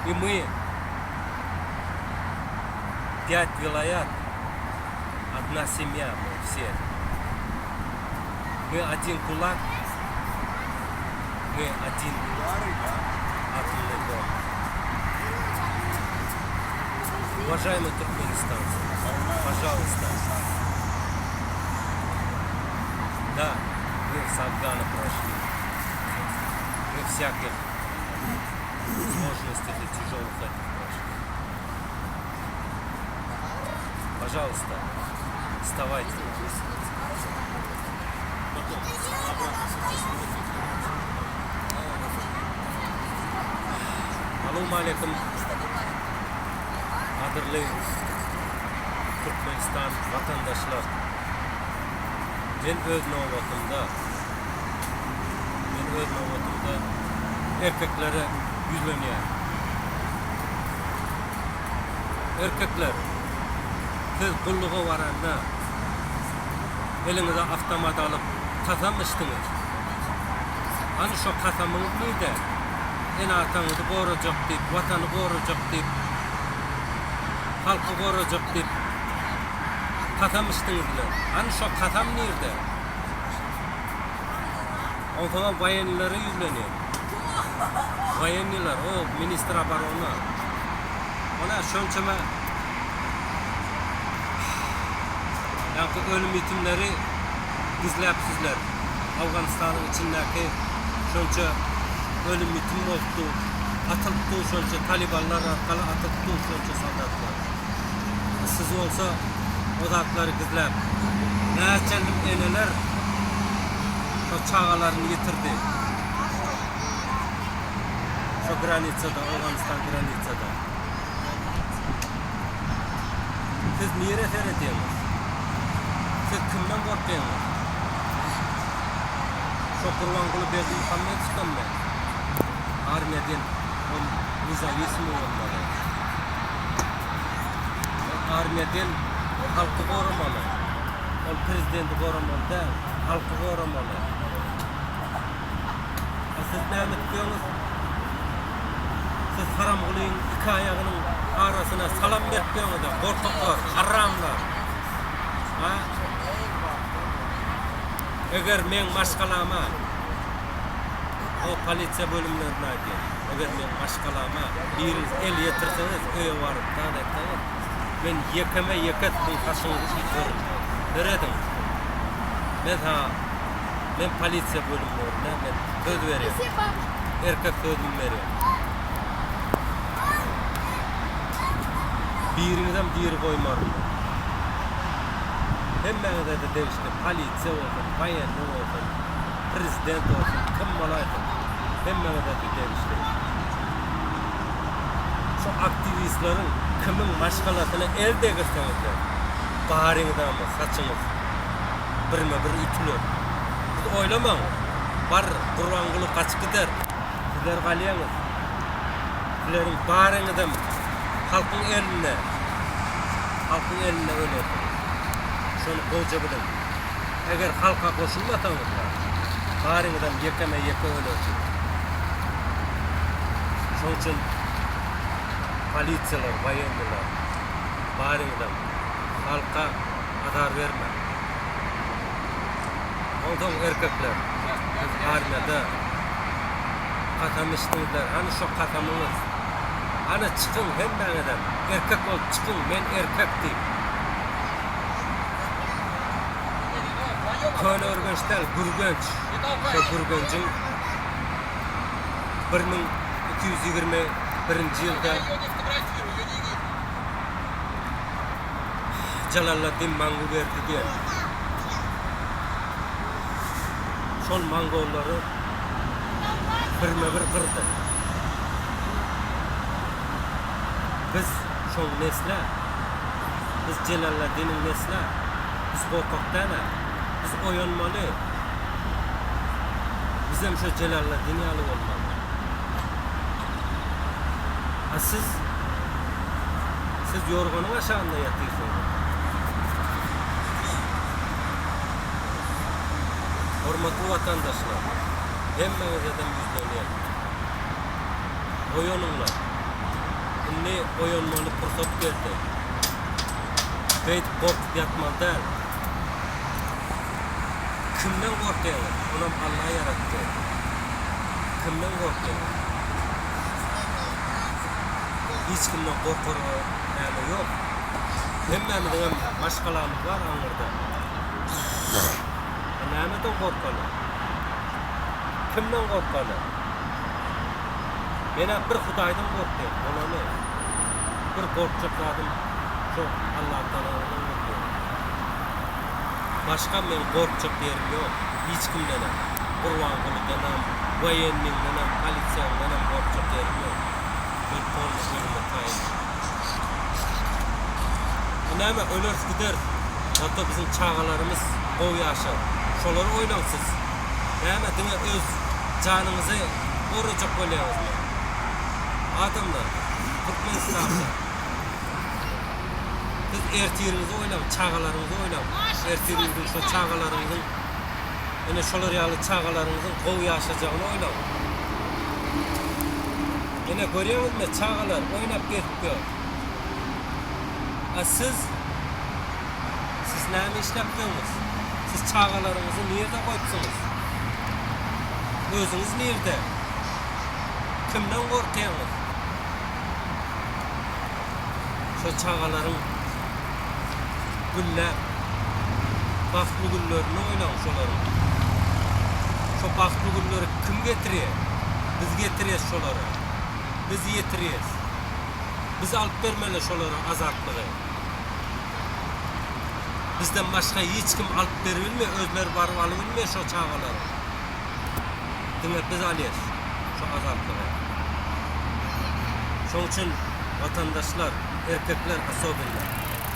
И мы, пять вилаят, одна семья мы все. Мы один кулак, мы один атомный дом. Уважаемые туркменистанцы, пожалуйста. Да, мы с Афгана прошли. Мы всяких сложностей и тяжелых этих прошли. Пожалуйста, вставайте. Потом обратно сюда. Salowmaleýkim, gadyrly Türkmenistan watandaşlar. Men öz nobatymda men öz nobatymda erkeklere ýüzlenýän. Erkekler, siz gulluga baranda eliňize awtomat alyp kasam içdiňiz. Hany şo kasamyňyz nirde? Ene-ataňyzy gorajak diýip, Watany gorajak diýip, halky gorajak diýip kasam içdiňizle. Hany şo kasam nirde? Onsoňam woýenlilere ýüzlenýän. Woýenniler, o ministr oborona. Ol-a şonçama ýaňky ölüm-ýitimleri gizläpsizler. Owganystanyň içindäki şonça ölüm-ýitim bolupdy, atylypdy şonça talybanlar arkaly atylypdy şonça soldatlar. Siz bolsa o zatlary gizläp, näçelim eneler şo çagalaryny ýitirdi. Şo granisada, Owganystan granisada. Siz nirä seredýäňiz? Siz kimden gorkýaňyz? Şo Gurbanguly Berdimuhamedowdanmy? Armiýa diýen ol nezawisimiý bolmaly. Ol armiýa diýen halky goramaly. Ol prezidenti goramaly däl, halky goramaly. A siz näme etýäňiz? Siz Haramgulyň iki aýagynyň arasyna salam berip ýöňüzä, gorkaklar, haramlar. A? Eger meň maşgalama, o polisiýa bölümlerine aýdýan, eger meň maşgalama biriňiz el ýetirseňiz, öýe baryp zat etseňiz, men ýekeme ýeke siziň saçyňyzy üýtgerin. Serediň. Men saňa Men polisiýa bölümlerine men söz berýän. Erkek sözümi berýän. Biriňizem diri goýmaryn men. Hemmäňize-de degişli polisiýa bolsun, woýennyý bolsun, prezident bolsun, kim bolaýsyn, hemmäňize-de degişli. Şu aktiwistleriň kimiň maşgalasyna el degirseňizler, baryňyzam saçyňyz birme-bir ütüler. Siz oýlamaň, bar, Gurbanguly gaçyp gider. Sizler galýaňyz. Sizleriň baryňyzam halkyň elinde, halkyň elinde ölersiňiz. Şony gowja biliň. Eger halka goşulmasaňyzlar, baryňyzam ýekeme-ýeke ölersiňiz. Şoň üçin polisiýalar, woýennylar, baryňyzam halka azar bermäň. Onsoň erkekler, siz armiýada kasam içdiňizler, hany şo kasamyňyz? Hany çykyň hemmäňizem, erkek bolup çykyň, men erkek diýip. Köneürgenç däl, Gürgenç. Şo Gürgenjiň 1221-nji ýylda Jalalladdin Manguberdi diýen şol mongollary birme-bir gyrdy. Biz şoň nesli, biz Jelalladdiniň nesli, biz gorkak däl-ä, biz oýanmaly. Bizem şo Jelalladdin ýaly bolmaly. A siz Siz ýorganyň aşagynda ýatyrsyňyz. Hormatly watandaşlar, hemmäňizedem ýüzlenýän. Oýanyňlar. Indi oýanmaly pursat geldi. Beýdip gorkup ýatmaly däl. Kimden gorkýaňyz? Onam Alla ýaratdy. Kimden gorkýaňyz? Hiç kimden gorkarga näme ýok. Hemmämiziňem maşgalamyz bar aňyrda. A nämeden gorkaly? Kimden gorkaly? Menä bir Hudaýdan gorkýan, bolany. Bir gorkjak zadym şo Allatagaladan gorkýan. Başga meň gorkjak ýerim ýok, hiç kimdenem, Gurbangulydanam, woýenniňdenem, polisiýaňdanam gorkjak ýerim ýok. Men polny özüme taýyn. Bu näme, öleris gideris, zato biziň çagalarymyz gowy ýaşar. Şolary oýlaň siz. Näme diňe öz janyňyzy gorajak bolýaňyzmy? Adamlar, Türkmenistanda siz ertiriňizi oýlaň, çagalaryňyzy oýlaň. Ertiriňiziň şo çagalaryňyzyň ine şolar ýaly çagalaryňyzyň gowy ýaşajagyny oýlaň. Ine görýäňizmi çagalar oýnap gezip ýör. A siz Siz näme işläpdiňiz? Siz çagalaryňyzy nirde goýupsyňyz? Özüňiz nirde? Kimden gorkýaňyz? Şo çagalaryň gülläp, bagtly günlerini oýlaň şolaryň. Şo bagtly günleri kim getirýär? Biz getirýäs şolara. Biz ýetirýäs. Biz alyp bermeli şolara azatlygy. Bizden başga hiç kim alyp beribilmeýär, özleri baryp alybilmeýär şo çagalary. Diňe biz alýas şo azatlygy. Şoň üçin watandaşlar, erkekler osobenno.